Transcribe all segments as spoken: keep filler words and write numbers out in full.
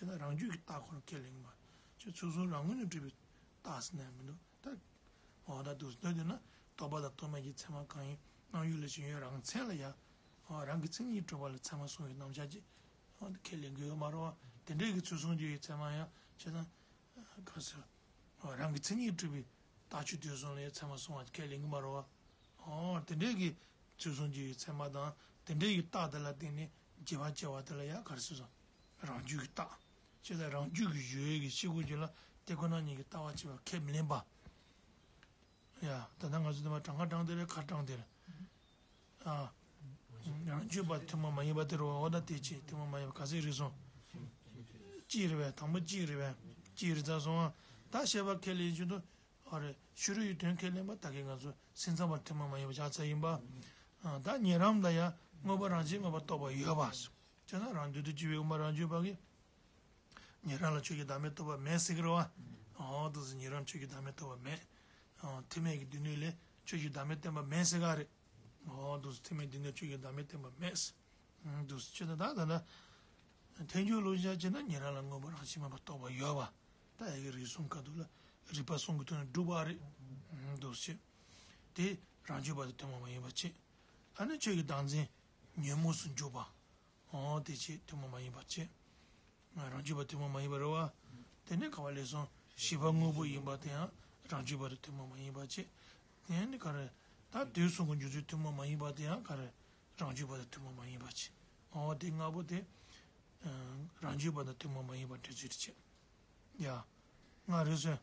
དེ་ལ་རང་རྒྱུད་ཀྱི་རྟགས་ཁོ་རང་ཁས་ལེན་གྱི་མ་རེད། ཁྱོད་ཚུལ་གསུམ་རང་ངོས་ནས་གྲུབ་པའི་རྟགས་ཟེར་ན་མི་འདུག་ད། འོ་ད་འདུག་སེ་འདོད་དེ་ན་རྟོག་པ་དང་རྟོག་མེད་ཀྱི་ཚད་མ་གང་ཡིན། སྣང་ཡུལ་ལས་བྱུང་བའི་རང་མཚན་ལ་ཡ། འོ་རང་གི་མཚན་ཉིད་གྲུབ་པ་ལ་ཚད་མ་གསུངས་པའི་རྣམ་གཞག་ཅིག་འོ་ད་ཁས་ལེན་གྱི་ཡོད་མ་རེད་བ། དེ་འདྲའི་གི་ཚུལ་གསུམ་གྱི་ཡུལ་ཚད་མ་ཡང་བྱས་ན། ག་རེ་ཟེར། འོ་རང་གི་མཚན་ཉིད་གྲུབ་པའི་རྟགས་ཆོས་དུས་གསུམ་ལ་ཡང་ཚད་མ་གསུངས་པ་ཁས་ལེན་གྱི་མ་རེད་བ། འོ་དེ་འདྲའི་གི་ཚུལ་གསུམ་གྱི་ཡུལ་ཚད་མ་དང་དེ་འདྲའི་གི་རྟགས་དེ་ལ་བརྟེན་ནས་རྗེས་དཔག་བྱས་པ་དེ་ལ་ཡང་ག་རེ་ཟེར་སོང་། རང་རྒྱུད་ཀྱི་རྟགས། ཅེས་དང་རང་རྒྱུད་ཀྱི་གཞི་ཡོད་ཀྱི་ཤེས་སྒོ་རྒྱུད་ལ་དེ་ཁོ་ན་ཉིད་ཀྱི་ལྟ་བ་བྱེད་པ་ཁས་མི་ལེན་པ། ཡ། ད་ལྟ་ང་ཚོ་དེ་མ་གྲངས་ཀ་གྲངས་དེ་རེད། ཁ་གྲངས་དེ་རེད། ཨ། རང་རྒྱུད་པ་ཐུན་མོང་མ་ཡིན་པ་དེ་རེད་བ། འོ་ན་དེ་ཅི་ཐུན་མོང་མ་ཡིན་པ་ག་ཚོད་རེད་སོང་། གཅིག་རེད་བས། དང་པོ་གཅིག་རེད་བས། གཅིག་རེད་ཚར་སོང་ཨ། ད་བཤད་པ་ཁས་ལེན་བཞིན་དུ། ཨ་རེ། ཕྱི་རོལ་གྱི་དོན་ཁས་ལེན་པ་ད་གིན་ང་ཚོ་སེམས་ཙམ་པ་ཐུན་མོང་མ་ཡིན་པ་བཞག་ཚར་ཡིན་པ། ཨ། ད་ཉན་རང་ལ་ཡང་དངོས་པོ་རང་བཞིན་མེད་པར་རྟོགས་པ་ཡོད་པ། བྱས་ན་རང་འདོད་དུ་གྱུར་པའི་དབུ་མ་རང་རྒྱུད་པ་གིས། ཉན་རང་ལ་ཆོས་ཀྱི་བདག་མེད་རྟོགས་པ་མེད་ཟེར་གི་རེད་བ། འོ་འདུག་སེ་ཉན་རང་ཆོས་ཀྱི་བདག་མེད་རྟོགས་པ་མེད། འོ་ཐེག་དམན་གྱི་སྡེ་སྣོད་ལས་ཆོས་ཀྱི་བདག་མེད་བསྟན་པ་མེད་ཟེར་ག་རེད། འོ་འདུག་སེ་ཐེག་དམན་སྡེ་སྣོད་ཆོས་ཀྱི་བདག་མེད་བསྟན་པ་མེད། འདུག་སེ་བྱས་ན་ད་ད་ལྟ་ཐལ་འགྱུར་བློ་བཞག་བྱས་ན་ཉན་རང་ལ་དངོས་པོ་རང་བཞིན་མེད་པར་རྟོགས་པ་ཡོད་པ། ད་ཡ་གི་རིགས་གསུམ་ཁ་ཐུག་ལ་རིགས་པ་གསུམ་གྱི་ཐོག་ནས་སྒྲུབ་པ་རེད། འདུག་སེ་བྱས། དེ་རང་རྒྱུད་པ་དེ་ཐུན་མོང་མ་ཡིན་པ་བྱས། ཨ་ནི་ཆོས་ཀྱི་བདག་འཛིན་ཉོན་མོངས་སུ་འཇུག་པ། འོ་དེ་ཆོས་ཐུན་མོང་མ་ཡིན་པ་བྱས། རང་རྒྱུད་པ་ཐུན་མོང་མ་ཡིན་པ་རེད་བ། དེ་ནས་ག་བ་ལས་སོང་། ཤེས་པ་དངོས་པོ་ཡིན་པ་དེ་ཡང་རང་རྒྱུད་པ་དེ་ཐུན་མོང་མ་ཡིན་པ་བྱས། དེ་ནས་ག་རེ། ད་དུས་གསུམ་གྱི་འཇུག་ཚུལ་ཐུན་མོང་མ་ཡིན་པ་དེ་ཡང་ག་རེ། རང་རྒྱུད་པ་དེ་ཐུན་མོང་མ་ཡིན་པ་བྱས། འོ་དེ་ལྔ་པོ་དེ། རང་རྒྱུད་པ་དང་ཐུན་མོང་མ་ཡིན་པ་འགྲེལ་ཚུལ་དེ་བྱས། ཡ། ལྔ་རེད་སོང་།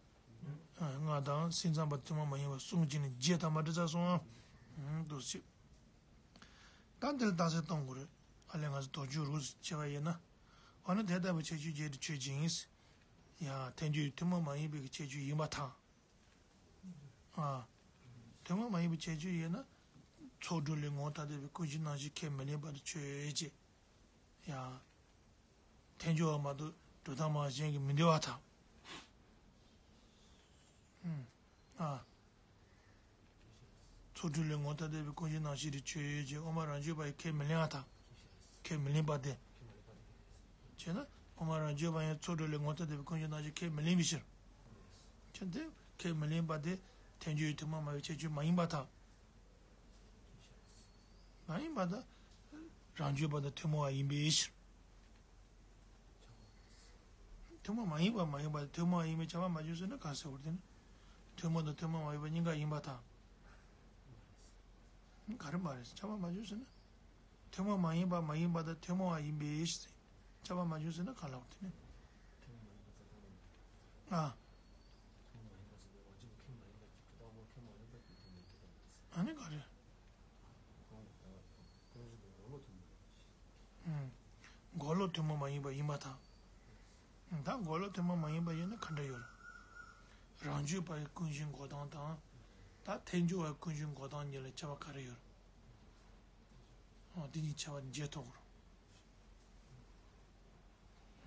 ལྔ་དང་སེམས་ཙམ་པ་ཐུན་མོང་མ་ཡིན་པ་གསུམ་གྱི་ནི་རྗེས་ཐ་མ་འགྲེལ་ཚར་སོང་ཨ། འདུག་སེ་བྱས། ད་འདི་ལ་རྟགས་གསལ་གཏོང་དགོས་རེད། ཨ་ལས་ང་ཚོ་དོགས་གཅོད་རུ་བྱས་པ་ཡིན་ན། འོ་ན་དེ་ལྟ་བུའི་ཁྱད་ཆོས་བརྗོད་དུ་ཆོས་ཅན། ཡ། ཐལ་འགྱུར་ཐུན་མོང་མ་ཡིན་པའི་ཁྱད་ཆོས་ཡིན་པར་ཐལ། ཨ། ཐུན་མོང་མ་ཡིན་པའི་ཁྱད་ཆོས་ཡིན་ན། ཚོགས་དྲུག་ལས་ངོ་ཐ་དད་པའི་ཀུན་གཞི་རྣམ་ཤེས་ཁས་མི་ལེན་པར་ཆོས་ཅན། ཡ། ཐལ་འགྱུར་བ་མ་གཏོགས་སྒྲུབ་སྟངས་མ་གཞན་གྱིས་མི་འདོད་པར་ཐལ། ཨ། ཚོགས་དྲུག་ལས་ངོ་ཐ་དད་པའི་ཀུན་གཞི་རྣམ་ཤེས་དེ་ཆོས་ཅན། དབུ་མ་རང་རྒྱུད་པ་ཡིས་ཁས་མི་ལེན་པར་ཐལ། ཁས་མི་ལེན་པ་དེ། བྱས་ན་དབུ་མ་རང་རྒྱུད་པ་ཡིས་ཚོགས་དྲུག་ལས་ངོ་ཐ་དད་པའི་ཀུན་གཞི་རྣམ་ཤེས་ཁས་མི་ལེན་པའི་ཕྱིར། བྱས་ཏེ་ཁས་མི་ལེན་པ་དེ་ཐལ་འགྱུར་ཐུན་མོང་མ་ཡིན་པའི་ཁྱད་ཆོས་མ་ཡིན་པར་ཐལ། མ་ཡིན་པ་དང་། རང་རྒྱུད་པ་དང་ཐུན་མོང་བ་ཡིན་པའི་ཕྱིར། ཐུན་མོང་མ་ཡིན་པ་མ་ཡིན་པ་ཐུན་མོང་བ་ཡིན་པས་ཁྱབ་པ་མ་བྱུང་ཟེར་ན་ག་རེ་ཟེར་དགོས་རེད་དེ་ནི། ཐུན་མོང་དང་ཐུན་མོང་མ་ཡིན་པ་གཉིས་ཀ་ཡིན་པར་ཐལ། ག་རེ་མ་རེད་ཁྱབ་པ་མ་བྱུང་ཟེར་ན། ཐུན་མོང་མ་ཡིན་པ་མ་ཡིན་པ་དང་ཐུན་མོང་བ་ཡིན་པའི་ཕྱིར། ཁྱབ་པ་མ་བྱུང་ཟེར་ན་ག་རེ་ལབ་དགོས་རེད་དེ་ནི། ཨ། ཨ་ནི་ག་རེ། འགོག་བློ་ཐུན་མོང་མ་ཡིན་པ་ཡིན་པར་ཐལ། ད་འགོག་བློ་ཐུན་མོང་མ་ཡིན་པ་ཡིན་ན་ག་འདྲ་ཡོད་རེད། རང་རྒྱུད་པ་ཡི་ཀུན་གཞི་འགོག་སྟངས་དང་། ད་ཐལ་འགྱུར་བ་ཡི་ཀུན་གཞི་འགོག་སྟངས་གཉིས་ལ་ཁྱད་པར་ག་རེ་ཡོད་རེད། འོ་དེ་གཉིས་ཁྱད་པར་འབྱེད་ཐུབ་དགོས་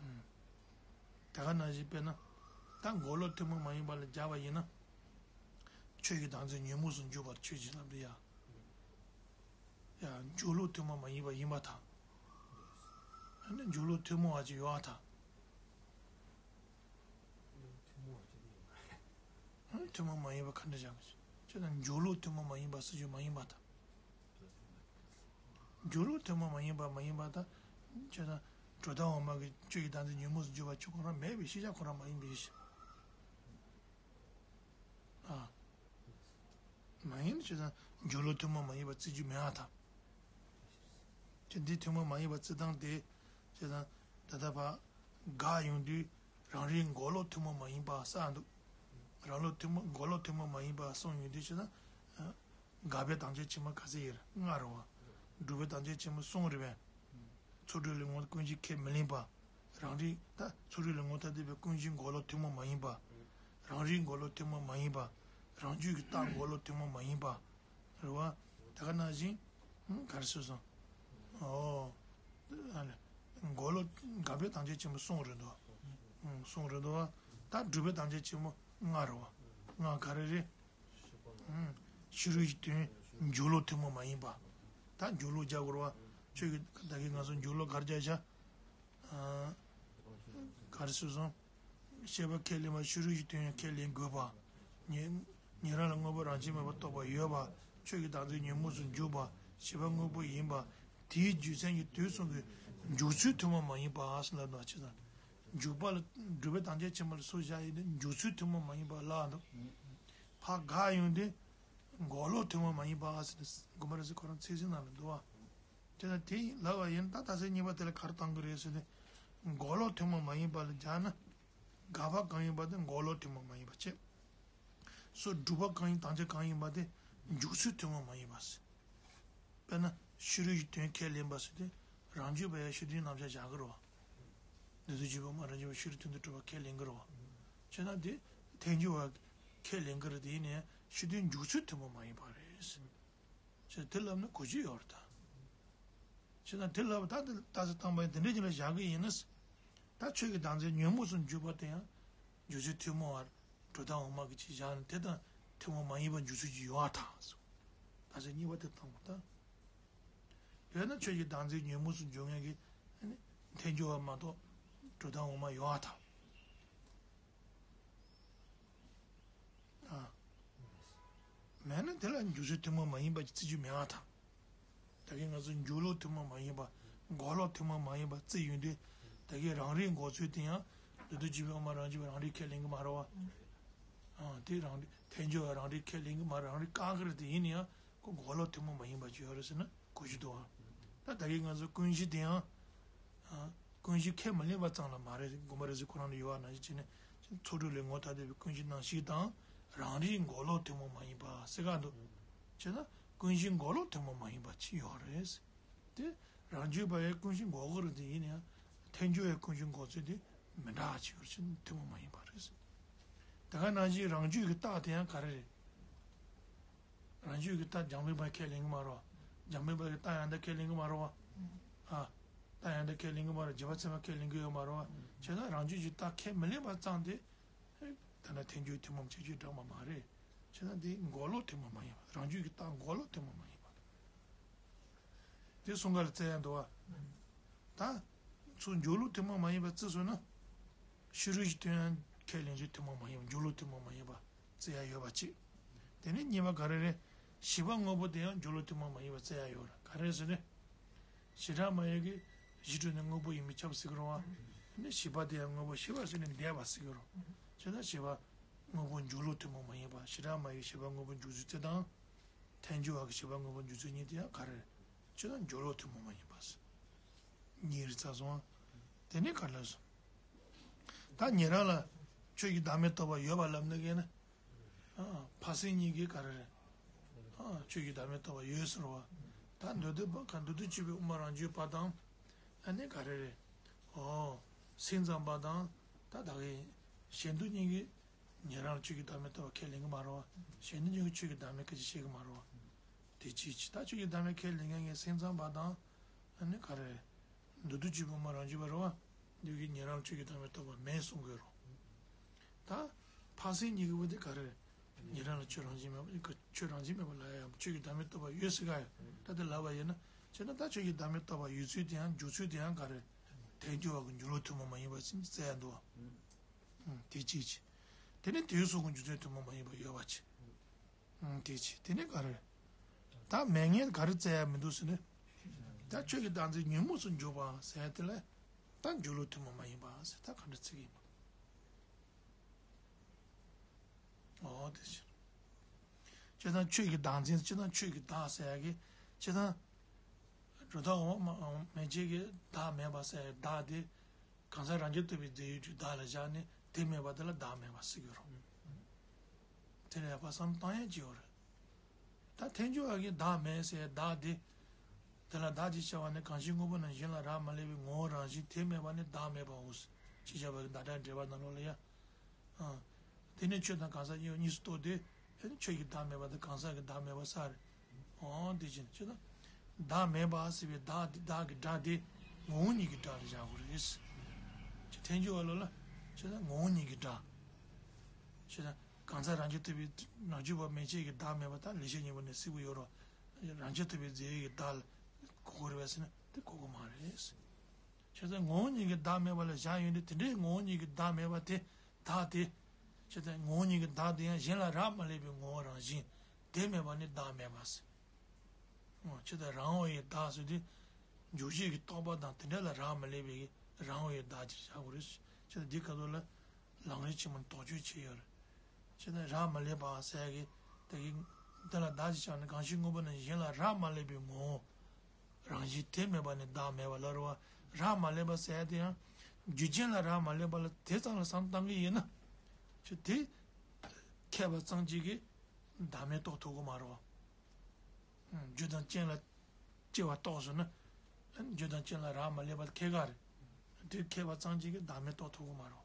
རེད། དེ་ག་ནང་བཞིན་དཔེར་ན། ད་འགོག་བློ་ཐུན་མོང་མ་ཡིན་པ་ལ་སྦྱར་བ་ཡིན་ན། ཆོས་ཀྱི་བདག་འཛིན་ཉོན་མོངས་སུ་འཇུག་པར་ཆོས་ཅན་ལབ་དུས་ཡ། ཡ་འཇུག་བློ་ཐུན་མོང་མ་ཡིན་པ་ཡིན་པར་ཐལ། ཨ་ནི་འཇུག་བློ་ཐུན་མོང་བ་ཅིག་ཡོད་པར་ཐལ། ཨ་ནི་ཐུན་མོང་མ་ཡིན་པ་ག་འདྲ་བྱ་མི་ཆོག་ཅེ་ན་འཇུག་བློ་ཐུན་མོང་མ་ཡིན་པ་ཟེར་རྒྱུ་མ་ཡིན་པར་ཐལ། འཇུག་བློ་ཐུན་མོང་མ་ཡིན་པ་མ་ཡིན་པ་དང་། ཅེ་ན། གྲུབ་མཐའ་འོག་མ་གི་ཆོས་ཀྱི་བདག་འཛིན་ཉོན་མོངས་སུ་འཇུག་པ་ཆོས་ཁོ་རང་མེད་པའི་ཤེས་བྱ་ཁོ་རང་མ་ཡིན་པའི་ཕྱིར། ཨ། མ་ཡིན་ཅེ་ན་འཇུག་བློ་ཐུན་མོང་མ་ཡིན་པ་བརྩི་རྒྱུ་མེད་པར་ཐལ། ཅེ་འདི་ཐུན་མོང་མ་ཡིན་པ་བརྩི་སྟངས་དེ། ཅེ་ན། ད་ལྟ་བར། འགག་ཡོང་དུས། རང་རིག་འགོག་བློ་ཐུན་མོང་མ་ཡིན་པ་གསལ་འདུག་རང་བློ་ཐུན་མོང་འགོག་བློ་ཐུན་མོང་མ་ཡིན་པ་གསུངས་ཡོང་དུས་ཅེ་ན། འགག་པའི་དམ་བཅའ་ཆེན་པོ་ག་ཚོད་ཡོད་རེད། ལྔ་རེད་བ། སྒྲུབ་པའི་ད་ལྟའི་ཆེན་པོ་གསུམ་རེད་པས། ཚོགས་དྲུག་ལས་ངོ་ཀུན་གཞི་ཁས་མི་ལེན་པ། རང་རིག་ད་ཚོགས་དྲུག་ལས་ངོ་ཐ་དད་པའི་ཀུན་གཞི་འགོག་བློ་ཐུན་མོང་མ་ཡིན་པ། རང་རིག་འགོག་བློ་ཐུན་མོང་མ་ཡིན་པ། རང་རྒྱུད་ཀྱི་རྟགས་འགོག་བློ་ཐུན་མོང་མ་ཡིན་པ། རེད་བ། དེ་ག་ནང་བཞིན། ཧུམ་ག་རེ་ཟེར་སོང་། ཨོ། འགོག་བློ་འགག་པའི་དམ་བཅའ་ཆེན་པོ་གསུམ་རེད་འདུག་ཧུམ་གསུམ་རེད་འདུག་ད་སྒྲུབ་པའི་དམ་བཅའ་ཆེན་པོ་ལྔ་རེད་བ། ལྔ་ག་རེ་རེད། ཕྱི་རོལ་གྱི་དོན་འཇུག་བློ་ཐུན་མོང་མ་ཡིན་པ། ད་འཇུག་བློ་རྒྱག་དགོས་རེད་བ། ཁྱོད་ཀྱིས་ད་གིན་ང་ཚོ་འཇུག་བློ་ག་རེ་རྒྱག་བྱ། ག་རེ་ཟེར་སོང་། ཤེས་པ་ཁས་ལེན་པ་ཕྱི་རོལ་གྱི་དོན་ཡང་ཁས་ལེན་དགོས་པ། ཉེ་ཉེ་རང་ལ་དངོས་པོ་རང་བཞིན་མེད་པར་རྟོགས་པ་ཡོད་པ། ཆོས་ཀྱི་བདག་འཛིན་ཉོན་མོངས་སུ་འཇུག་པ། བྱིས་པ་དངོས་པོ་ཡིན་པ། དེའི་རྒྱུ་མཚན་གྱིས་དུས་གསུམ་གྱི་འཇུག་ཚུལ་ཐུན་མོང་མ་ཡིན་པ་ཟེར་ལབ་ན་ཅི་ཙམ། འཇུག་པ་ལ་སྒྲུབ་པའི་དམ་བཅའ་ཆེན་པོ་ལ་སོགས་བཞག་ཡིན་ཏེ་འཇུག་ཚུལ་ཐུན་མོང་མ་ཡིན་པ་ལ་འདུག་ཕ་ག་ཡོང་དུས་འགོག་ལོག་ཐུན་མོང་མ་ཡིན་པ་ཟེར་ནས་དགོན་པ་རེ་ཟེར་ཁོ་རང་ཚིག་ཟིན་ནང་ལ་འདུག་བ། དེ་ལ་དེ་ཡིན་ལབ་པ་ཡིན་ད་ད་ཚེ་གཉིས་པ་དེ་ལ་ག་རེ་བཏང་གི་རེད་ཟེར་ནས་འགོག་ལོག་ཐུན་མོང་མ་ཡིན་པ་ལ་སྦྱར་ན། དགག་པ་གང་ཡིན་པ་དེ་འགོག་ལོག་ཐུན་མོང་མ་ཡིན་པ་བྱས། སོ་སྒྲུབ་པ་གང་ཡིན་དམ་བཅའ་གང་ཡིན་པ་དེ་འཇུག་ཚུལ་ཐུན་མོང་མ་ཡིན་པ་ཟེར། དཔེར་ན་ཕྱི་རོལ་གྱི་དོན་ཁས་ལེན་པ་ཟེར་དུས་རང་རྒྱུད་པ་ཡང་ཕྱི་དོན་རྣམ་གཞག་བཞག་གི་རེད་བ། འདོད་དོན་བྱེད་པ་མ་རང་རྒྱུད་པ་ཕྱི་རོལ་དོན་དུ་གྲུབ་པ་ཁས་ལེན་གི་རེད་བ། བྱས་ན་དེ་ཐལ་འགྱུར་བ་ཁས་ལེན་གི་རེད་དེ་ཡིན་ནའི་ཕྱི་དོན་འཇུག་ཚུལ་ཐུན་མོང་མ་ཡིན་པ་རེད། བྱས་དེ་ལབ་ན་གོ་རྒྱུ་ཡོད་རེད་ད། བྱས་ན་དེ་ལབ་ད་དེ་ལྟ་ཚུལ་བཏང་པ་ཡིན་དེ་འདྲའི་རྒྱུ་ལ་བཞག་གི་ཡིན་ན། ད་ཆོས་ཀྱི་བདག་འཛིན་ཉོན་མོངས་སུ་འཇུག་པ་དེ་ཡང་འཇུག་ཚུལ་ཐུན་མོང་བར་གྲུབ་མཐའ་འོག་མ་གི་ཅིག་བཞག་ན་དེ་དང་ཐུན་མོང་མ་ཡིན་པ་འཇུག་ཚུལ་གྱི་ཡོད་པ་དང་། ད་ཚེ་གཉིས་པ་དེ་བཏང་བ་ད། ཡོད་ན་ཆོས་ཀྱི་བདག་འཛིན་ཉོན་མོངས་སུ་འཇུག་མཁན་གྱི་ཐལ་འགྱུར་བ་མ་གཏོགས་གྲུབ་མཐའ་འོག་མ་ཡོད་པ་དང་། ཨ། མེད་ན་དེ་ལ་འཇུག་ཚུལ་ཐུན་མོང་མ་ཡིན་པ་ཅིག་བརྩི་རྒྱུ་མེད་པ་དང་། ད་གིན་ང་ཚོ་འཇུག་ལུགས་ཐུན་མོང་མ་ཡིན་པ། འགོག་ལུགས་ཐུན་མོང་མ་ཡིན་པ་བརྩི་ཡོང་དུས། ད་གིན་རང་རིག་འགོག་ཚུལ་དེ་ཡང་། འདོད་དོན་བྱེད་པའི་དབང་པོ་རང་རྒྱུད་པ་རང་རིག་ཁས་ལེན་གི་མ་རེད་བ། ཨ་དེ་རང་རིག་ཐལ་འགྱུར་བ་རང་རིག་ཁས་ལེན་གི་མ་རེད་རང་རིག་བཀག་གི་རེད་དེ་ཡིན་ན་ཡང་ཁོ་འགོག་ལུགས་ཐུན་མོང་མ་ཡིན་པ་ཅིག་ཡོད་རེད་ཟེར་ན་གོ་རྒྱུ་འདུག་བ། ད་ད་གིན་ང་ཚོ་ཀུན་གཞི་དེ་ཡང་། ཨ། ཀུན་གཞི་ཁས་མི་ལེན་པ་ཙམ་ལ་མ་རེད་དགོངས་པ་རེ་ཟིག་ཁོ་རང་ལ་ཡོད་པ་ནང་བཞིན་བྱས་ནས་ཚོགས་དྲུག་ལས་ངོ་ཐ་དད་པའི་ཀུན་གཞི་རྣམ་ཤེས་དང་རང་རིག་འགོག་ལུགས་ཐུན་མོང་མ་ཡིན་པ་ཟེར་ག་འདུག་བྱས་ན་ཀུན་གཞི་འགོག་ལུགས་ཐུན་མོང་མ་ཡིན་པ་ཅིག་ཡོད་རེད། དེ་རང་རྒྱུད་པ་ཡང་ཀུན་གཞི་འགོག་གི་རེད་དེ་ཡིན་ཡང་ཐལ་འགྱུར་བའི་ཀུན་གཞི་འགོག་ཚུལ་དེ་མི་འདྲ་བ་ཅིག་ཡོད་རེད་ཐུན་མོང་མ་ཡིན་པ་རེད། དེ་ག་ནང་བཞིན་རང་རྒྱུད་ཀྱི་རྟགས་དེ་ཡང་ག་རེ་རེད། རང་རྒྱུད་ཀྱི་རྟགས་རྒྱང་འཕེན་པ་ཁས་ལེན་གྱི་མ་རེད། རྒྱང་འཕེན་པ་གི་རྟགས་ཡང་དག་ཁས་ལེན་གྱི་མ་རེད་བ། ཨ། རྟགས་ཡང་དག་ཁས་ལེན་གྱི་མ་རེད་རྗེས་དཔག་ཚད་མ་ཁས་ལེན་གྱི་ཡོད་མ་རེད་བ། བྱས་ན་རང་རྒྱུད་ཀྱི་རྟགས་ཁས་མི་ལེན་པ་ཙམ་དེ། ད་ནི་ཐལ་འགྱུར་ཐུན་མོང་ཁྱད་ཆོས་འདྲ་མ་མ་རེད། བྱས་ན་འདི་འགོག་ལུགས་ཐུན་མོང་མ་ཡིན་པ་རང་རྒྱུད་ཀྱི་རྟགས་འགོག་ལུགས་ཐུན་མོང་མ་ཡིན་པ། དེ་གསུམ་ཀ་ལ་བཙལ་ཡ་འདུག་བ། ད། ཚུར་འཇུག་ལུགས་ཐུན་མོང་མ་ཡིན་པ་བརྩི་སོང་ན། ཕྱི་རོལ་གྱི་དོན་ཡང་ཁས་ལེན་ཚུལ་ཐུན་མོང་མ་ཡིན་པ་འཇུག་ལུགས་ཐུན་མོང་མ་ཡིན་པ་བརྩི་ཡ་ཡོད་པ་གཅིག་དེ་ནས་གཉིས་པ་ག་རེ་རེད། བྱིས་པ་དངོས་པོ་དེ་ཡང་འཇུག་ལུགས་ཐུན་མོང་མ་ཡིན་པ་བརྩི་ཡ་ཡོད་རེད་ག་རེ་ཟེར་ན། བྱེ་བྲག་སྨྲ་བ་ཡིས་གཞི་གྲུབ་ནས་དངོས་པོ་ཡིན་པས་ཁྱབ་ཟེར་གི་རེད་བ། ནི་བྱིས་པ་དེ་ཡང་དངོས་པོ་ཤེས་པ་ཟེར་ནས་འདས་པ་ཟེར་གི་རེད། བྱས་ན་བྱིས་པ་དངོས་པོ་འཇུག་ལུགས་ཐུན་མོང་མ་ཡིན་པ་བྱེ་བྲག་སྨྲ་བ་ཡིས་བྱིས་པ་དངོས་པོ་འཇུག་ཚུལ་དེ་དང་། ཐལ་འགྱུར་བ་གི་བྱིས་པ་དངོས་པོ་འཇུག་ཚུལ་གཉིས་དེ་ཡང་ག་རེ་རེད། ཁྱོད་རང་འཇུག་ལུགས་ཐུན་མོང་མ་ཡིན་པ་ཟེར། གཉིས་རེད་ཚར་སོང་ཨ། དེ་ནས་ག་རེ་ལབ་སོང་། ད་ཉན་རང་ལ་ཆོས་ཀྱི་བདག་མེད་རྟོགས་པ་ཡོད་པ་ལབ་ན་གས་ན། ཨ། འཕགས་སེང་གཉིས་ཀྱིས་ག་རེ་རེད། ཨ། ཆོས་ཀྱི་བདག་མེད་རྟོགས་པ་ཡོད་ཟེར་བ། ད་འདོད་དོན་འདོད་དོན་བྱེད་པའི་དབུ་མ་རང་རྒྱུད་པ་དང་། ཨ་ནི་ག་རེ་རེད། ཨོ། སེམས་ཙམ་པ་དང་ད་ད་གའི་གཞན་དོན་གཉིས་ཀྱིས། ཉན་རང་ལ་ཆོས་ཀྱི་བདག་མེད་རྟོགས་པ་ཁས་ལེན་གྱི་མ་རེད་བ། གཞན་དོན་གཉིས་ཀྱིས་ཆོས་ཀྱི་བདག་མེད་སྐད་ཆ་བཤད་ཀྱི་མ་རེད་བ། དེ་གཅིག་གཅིག་ད་ཆོས་ཀྱི་བདག་མེད་ཁས་ལེན་མཁན་གྱི་སེམས་ཙམ་པ་དང་། ཨ་ནི་ག་རེ། འདོད་དོན་བྱེད་པའི་དབུ་མ་རང་རྒྱུད་པ་རེད་བ། འདི་གིས་ཉན་རང་ལ་ཆོས་ཀྱི་བདག་མེད་རྟོགས་པ་མེད་གསུང་གི་རེད། ད། འཕགས་སེང་གཉིས་ཀྱི་བུ་དེ་ག་རེ། ཉན་རང་ལ་ཆོས་རང་བཞིན་མེད་པ་ཆོས་རང་བཞིན་མེད་པ་ལབ་ཡ་ཡང་ཆོས་ཀྱི་བདག་མེད་རྟོགས་པ་ཡོད་ཟེར་ག་ཡ། ད་དེ་ལབ་པ་ཡིན་ན། བྱས་ན་ད་ཆོས་ཀྱི་བདག་མེད་རྟོགས་པ་ཡོད་ཚུལ་དེ་ཡང་འཇུག་ཚུལ་དེ་ཡང་ག་རེ། ཐལ་འགྱུར་བ་གི་འཇུག་ལུགས་ཐུན་མོང་མ་ཡིན་པ་ཟེར་ནས་བཙལ་ཡ་འདུག་བ། ཨུམ། དེ་གཅིག་བྱས། དེ་ནས་དེའི་སོགས་ཀྱི་འཇུག་ཚུལ་ཐུན་མོང་མ་ཡིན་པ་ཡོད་པ་བྱས། ཨུམ། དེ་བྱས་དེ་ནས་ག་རེ། ད་མེད་ངེས་ག་རེ་བཙལ་ཡ་མི་འདུག་ཟེར་ན། ད་ཆོས་ཀྱི་བདག་འཛིན་ཉོན་མོངས་སུ་འཇུག་པ་ཟེར་ཡ་དེ་ལ། ད་འཇུག་ལུགས་ཐུན་མོང་མ་ཡིན་པ་ཟེར་ད་ག་འདྲ་བརྩི་གི་ཡིན་པ། འོ་དེ་བྱས། སྤྱིར་བཏང་ཆོས་ཀྱི་བདག་འཛིན་སྤྱིར་བཏང་ཆོས་ཀྱི་བདག་ཟེར་ཡ་གི་སྤྱིར་བཏང་། གྲུབ་མཐའ་འོག་མ་མན་ཆད་ཀྱི་བདག་མེད་པ་ཟེར་ཡ་བདག་དེ། གང་ཟག་རང་རྐྱ་ཐུབ་པའི་རྫས་ཡོད་ཀྱི་བདག་ལ་བཞག་ནས་དེ་མེད་པ་དེ་ལ་བདག་མེད་པ་ཟེར་གྱི་རེད། དེ་ལ་ཡག་པ་བསམ་བཏང་ཡ་ཅིག་ཡོད་རེད། ད་ཐལ་འགྱུར་བ་གིས་བདག་མེད་ཟེར་བདག་དེ། དེ་ལ་བདག་ཅེས་བྱ་བ་ནི་གང་ཞིག་དངོས་པོ་རྣམས་གཞན་ལ་རག་མ་ལས་པའི་ངོ་བོ་རང་བཞིན་དེ་མེད་པ་ནི་བདག་མེད་པའོ། ཅེས་བྱ་བ་གི་བརྡ་སྒྲ་འགྲེལ་པ་ནང་ལོགས་ལ་ཡང་། ཨ། དེ་ནི་ཆོས་དང་གང་ཟག་གཉིས་པོ་གཉིས་སུ་རྟོགས་ཏེ། ཨེ་ནི་ཆོས་ཀྱི་བདག་མེད་པ་དང་གང་ཟག་གི་བདག་མེད་པ་ས་རེད། འོ་དེ་བཞིན་ཅེ་ན། བདག་མེད་པ་ཟེར་བའི་བདག་དེ་བདག་གི་སྒྲ་དེ་ངོ་བོ་ཉིད་ཀྱི་སྒྲ་ལ་བཞག་དགོས་རེད། ཅེས་ཐལ་འགྱུར་བ་ལ་ལ་ཅེ་ན་ངོ་བོ་ཉིད་ཀྱི་སྒྲ། ཅེ་ན་གང་ཟག་རང་རྐྱ་ཐུབ་པའི་རང་རྒྱུད་པ་མན་ཆད་ཀྱི་བདག་མེད་པ་དང་ལེགས་བཤད་སྙིང་པོ་ནས་གསལ་པོ་ཡོད་རོ། རང་རྐྱ་ཐུབ་པའི་རྫས་ཡོད་ཀྱི་བདག་ལ་གོ་དགོས་རེད་པས་ཟེར་ན་དེ་གོ་དགོས་མ་རེད། བྱས་ཙང་ངོ་བོ་ཉིད་ཀྱིས་བདག་མེད་པ་ལ་བཞག་ཡོང་དུས་དེ་འདྲའི་ངོ་བོ་ཉིད་ཀྱིས་བདག་མེད་པ་དེ་བདག་དེ། བྱས་ཙང་ངོ་བོ་ཉིད་ཀྱིས་བདག་དེ་ཡང་གཞན་ལ་རག་མ་ལས་པའི་ངོ་བོ་རང་བཞིན་དེ་མེད་པ་ནི་བདག་མེད་པ་ཟེར། འོ་བྱས་ཙང་རང་དབང་བའི་བདག་ཟེར་དུས་འཇོག་བྱེད་ཀྱི་རྟོག་པ་དང་དེ་འདྲ་ལ་རག་མ་ལས་པའི་རང་དབང་བའི་བདག་ཅེས་བྱ་དགོས་རེད། བྱས་ཙང་འདི་སྐབས་སུ་ལ་ལམ་རིམ་ཆེན་མོ་དོགས་གཅོད་བྱས་ཡོད་རེད། བྱས་ཙང་རག་མ་ལས་པ་ཟེར་གི་དེ་གི་འདི་ལ་བདག་ཅེས་བྱ་ནི་གང་ཞིག་དངོས་པོ་ནི་གཞན་ལ་རག་མ་ལས་པའི་ངོ་བོ། རང་བཞིན་དེ་མེད་པ་ནི་བདག་མེད་པ་ལ་རེད་བ། རག་མ་ལས་པ་ཟེར་ཡ་དེ་ཡང་རྒྱུ་རྐྱེན་ལ་རག་མ་ལས་པ་ལ་དེ་ཙམ་ལ་བསམ་བཏང་གི་ཡིན་ན། ཅི་དེ་མཁས་པ་ཙམ་གཅིག་གིས་བདག་མེད་རྟོགས་ཐུབ་ཀྱི་མ་རེད་བ། རྒྱུ་དང་རྐྱེན་ལ་སྐྱེ་བ་རྟོགས་སོང་ན། རྒྱུ་དང་རྐྱེན་ལ་རག་མ་ལས་པ་ཁེ་ག་རེད། དེ་མཁས་པ་ཙམ་གཅིག་གིས་བདག་མེད་རྟོགས་ཐུབ་ཀྱི་མ་རེད་བ།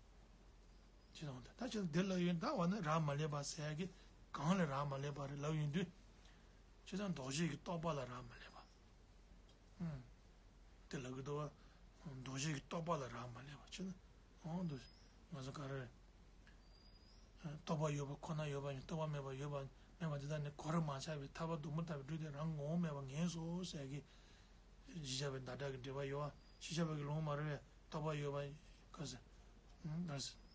ཅི་དང་ད་ཅི་དེ་ལབ་ཡོད་ད་བ་ནི་རག་མ་ལས་པ་ཟེར་ཡ་གི་གང་ལ་རག་མ་ལས་པ་རེད་ལབ་ཡོང་དུས། ཅི་དང་འདོགས་བྱེད་ཀྱི་རྟོག་པ་ལ་རག་མ་ལས་པ། དེ་ལ་གི་དོ་བ། འདོགས་བྱེད་ཀྱི་རྟོག་པ་ལ་རག་མ་ལས་པ་ཆེ་ན། འོང་དུ། ང་ཚོ་ག་རེ། རྟོག་པ་ཡོད་པ་ཁོ་ན་ཡོད་པ་ཡིན་རྟོག་པ་མེད་པ་ཡོད་པ་མེད་པ་འདི་དག་ནི་གོ་ར་མ་ཆགས་པའི་ཐར་པ་སྡུག་མོ་ཐར་པའི་སྒྲུབ་དེ་རང་ངོ་བོ་མེད་པ་ངན་སོང་ཟེར་གི། གཞི་བྱ་བའི་བརྡ་དག་གི་འགྲེལ་པ་ཡོད་བ་གཞི་བྱ་བ་གི་ལུང་མ་རེད་པས་རྟོག་པ་ཡོད་པ། ག་ཟེ། ག་ཟེ།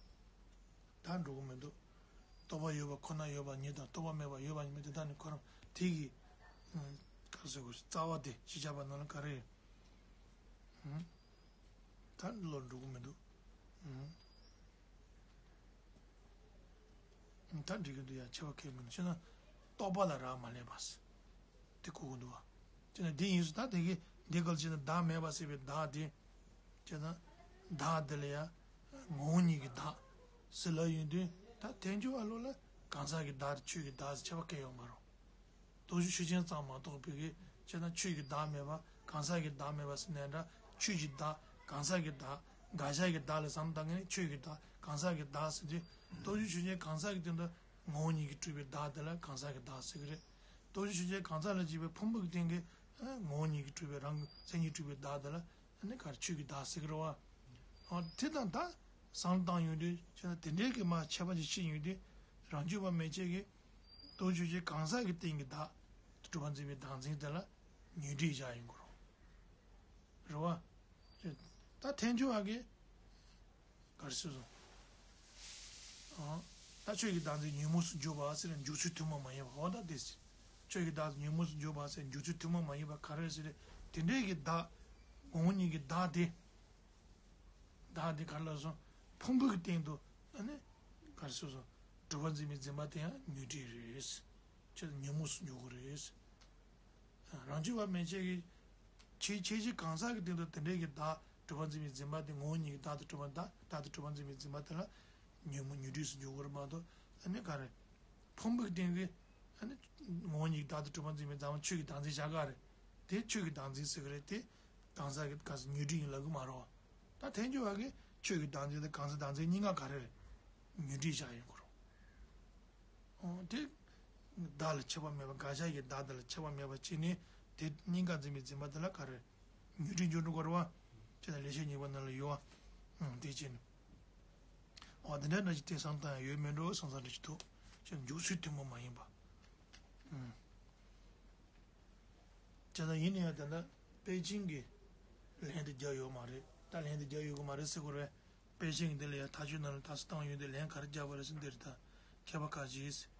ད་འགྲོ་གི་མི་འདུག་རྟོག་པ་ཡོད་པ་ཁོ་ན་ཡོད་པ་ཉིད་དང་རྟོག་པ་མེད་པ་ཡོད་པ་ཉིད་མེད་དེ་དག་ནི་ཁོ་རང་དེ་གི། ག་ཟེ་གོ་རྩ་བ་དེ་གཞི་བྱ་བ་ནང་ལ་ག་རེ་ཡོད། ད་འདི་ལོ་འགྲོ་གི་མི་འདུག་ད་འགྲིག་གི་འདུག་ཡ་ཆེ་བ་ཁས་མི་འདུག་ཤེ་ན། རྟོག་པ་ལ་རག་མ་ལས་པ། དེ་གོ་གི་འདུག་བ། ཅེ་ན་འདི་ཡིན་སུ་ད་དེ་གི་འདི་གལ་ཆེ་ན་བདག་མེད་པ་ཟེར་བའི་བདག་དེ། ཅེ་ན། བདག་དེ་ལ་ཡ། ངོ་བོ་ཉིད་ཀྱི་བདག་ཟེར་ལབ་ཡོང་དུས་ད་ཐལ་འགྱུར་བ་ལོ་ལ་གང་ཟག་གི་བདག་དེ་ཆོས་ཀྱི་བདག་ཟེར་ཁྱད་པར་གང་ཡོད་མ་རེད། རྟོགས་བརྗོད་ཆོས་ཅན་ཙམ་མ་གཏོགས་པའི་གི་ཅེ་ན་ཆོས་ཀྱི་བདག་མེད་པ་གང་ཟག་གི་བདག་མེད་པ་ཟེར་ནས་འདྲ་ཆོས་ཀྱི་བདག་གང་ཟག་གི་བདག་དགག་བྱ་གི་བདག་ལ་བསམ་བཏང་མཁན་ནི་ཆོས་ཀྱི་བདག་གང་ཟག་གི་བདག་ཟེར་དུས་རྟོགས་བརྗོད་ཆོས་ཅན་གང་ཟག་གི་སྟེང་དུ། ངོ་བོ་ཉིད་ཀྱིས་གྲུབ་པའི་བདག་དེ་ལ་གང་ཟག་གི་བདག་ཟེར་གྱི་རེད། རྟོགས་བརྗོད་ཆོས་ཅན་གང་ཟག་ལ་བྱེད་པའི་ཕུང་པོ་གི་སྟེང་གི་ངོ་བོ་ཉིད་ཀྱིས་གྲུབ་པའི་རང་གི་མཚན་ཉིད་གྲུབ་པའི་བདག་དེ་ལ་ནི་ག་རེ་ཆོས་ཀྱི་བདག་ཟེར་གྱི་རེད་བ། འོ་དེ་དང་ད་བསམ་བློ་བཏང་ཡོང་དུས་ཆོས་ན་དེ་འདྲའི་གི་མ་ཁྱད་པར་ཅིག་ཕྱེ་ཡོང་དུས་རང་རྒྱུད་པ་མན་ཆད་ཀྱིས་རྟོགས་བརྗོད་ཆོས་ཅན་གང་ཟག་གི་སྟེང་གི་བདག་གྲུབ་པར་འཛིན་པའི་བདག་འཛིན་དེ་ལ་ཉོན་སྒྲིབ་བཞག་ཡོང་གི་རེད། རེད་བ། ད་ཐལ་འགྱུར་བ་གིས། ག་རེ་ཟེར་སོང་། ཨང་། ད་ཆོས་ཀྱི་བདག་འཛིན་ཉོན་མོངས་སུ་འཇུག་པ་ཟེར་ན་འཇུག་ཚུལ་ཐུན་མོང་མ་ཡིན་པ་འོ་ད་དེ་ཟེར། ཆོས་ཀྱི་བདག་འཛིན་ཉོན་མོངས་སུ་འཇུག་པ་ཟེར་འཇུག་ཚུལ་ཐུན་མོང་མ་ཡིན་པ་ག་རེ་ཟེར་དེ་འདྲའི་གི་བདག་ངོ་བོ་ཉིད་ཀྱི་བདག་དེ། བདག་དེ་ག་རེ་ལབ་སོང་། ཕུང་པོ་གི་སྟེང་དུ་ཨ་ནི། ག་རེ་ཟེར་སོང་། གྲུབ་པར་འཛིན་པའི་འཛིན་པ་དེ་ཡང་ཉོན་སྒྲིབ་རེད། ཆོས་ཉོན་མོངས་སུ་འཇུག་གི་རེད། རང་རྒྱུད་པ་མན་ཆད་ཀྱི། ཆོས་ཆོས་ཅན་གང་ཟག་གི་སྟེང་དུ་དེ་འདྲའི་གི་བདག་གྲུབ་པར་འཛིན་པའི་འཛིན་པ་དེ་ངོ་བོ་ཉིད་ཀྱི་བདག་དང་གྲུབ་པ་བདག་བདག་དང་གྲུབ་པར་འཛིན་པའི་འཛིན་པ་དེ་ལ་ཉོན་མོངས་ཉོན་སྒྲིབ་སུ་འཇུག་གི་རེད་མ་གཏོགས་ཨ་ནི་ག་རེ། ཕུང་པོའི་སྟེང་གི་ཨ་ནི་ངོ་བོ་ཉིད་ཀྱི་བདག་དང་གྲུབ་པར་འཛིན་པའི་བདག་མ་ཆོས་ཀྱི་བདག་འཛིན་བྱ་ག་རེད། དེ་ཆོས་ཀྱི་བདག་འཛིན་ཟེར་གི་རེད་དེ། གང་ཟག་གི་ག་ཟེར་ཉོན་སྒྲིབ་ཡིན་ལབ་གི་མ་རེད་བ། ད་ཐལ་འགྱུར་བ་གི་ཆོས་ཀྱི་བདག་འཛིན་དང་གང་ཟག་བདག་འཛིན་གཉིས་ཀ་ག་རེ་རེད། ཉོན་སྒྲིབ་བཞག་ཡོང་གི་རེད། འོ་དེ། བདག་ལ་ཁྱད་པར་མེད་པ་དགག་བྱ་ཡི་བདག་དེ་ལ་ཁྱད་པར་མེད་པ་བྱས་ནས་དེ་གཉིས་ཀ་འཛིན་པའི་འཛིན་པ་དེ་ལ་ག་རེ། ཉོན་སྒྲིབ་འཇུག་འགྲོ་གི་རེད་བ། ཁྱེད་ལ་ལེགས་བཤད་གཉིས་པ་ནང་ལ་ཡོད་བ། ཨང་དེ་བྱས་ནས། འོ་དེ་འདྲ་འདྲ་ཞིག་དེ་བསམ་བཏང་ཡང་ཡོད་མེད་འགྲོ་བསམ་བསམ་འདྲ་ཞིག་འདུག་ཁྱེད་འཇུག་ཚུལ་ཐུན་མོང་མ་ཡིན་པ། ཨང་། བྱས་ཙང་ཡིན་ན་ཡང་དེ་འདྲ་པེ་ཅིང་གི་ལན་དེ་རྒྱག་ཡོད་མ་རེད་ད་ལན་དེ་རྒྱག་ཡོད་གི་མ་རེད་ཟེར་དགོས་རེད། པེ་ཅིང་འདི་ལ་ཡང་ཐག་གཅོད་ནང་ལ་ད་སུ་བཏང་ཡོད་འདི་ལན་ག་རེ་རྒྱག་པ་རེད་ཟེར་འདི་རེད་ད། མཁས་པ་ཁ་ཅིག་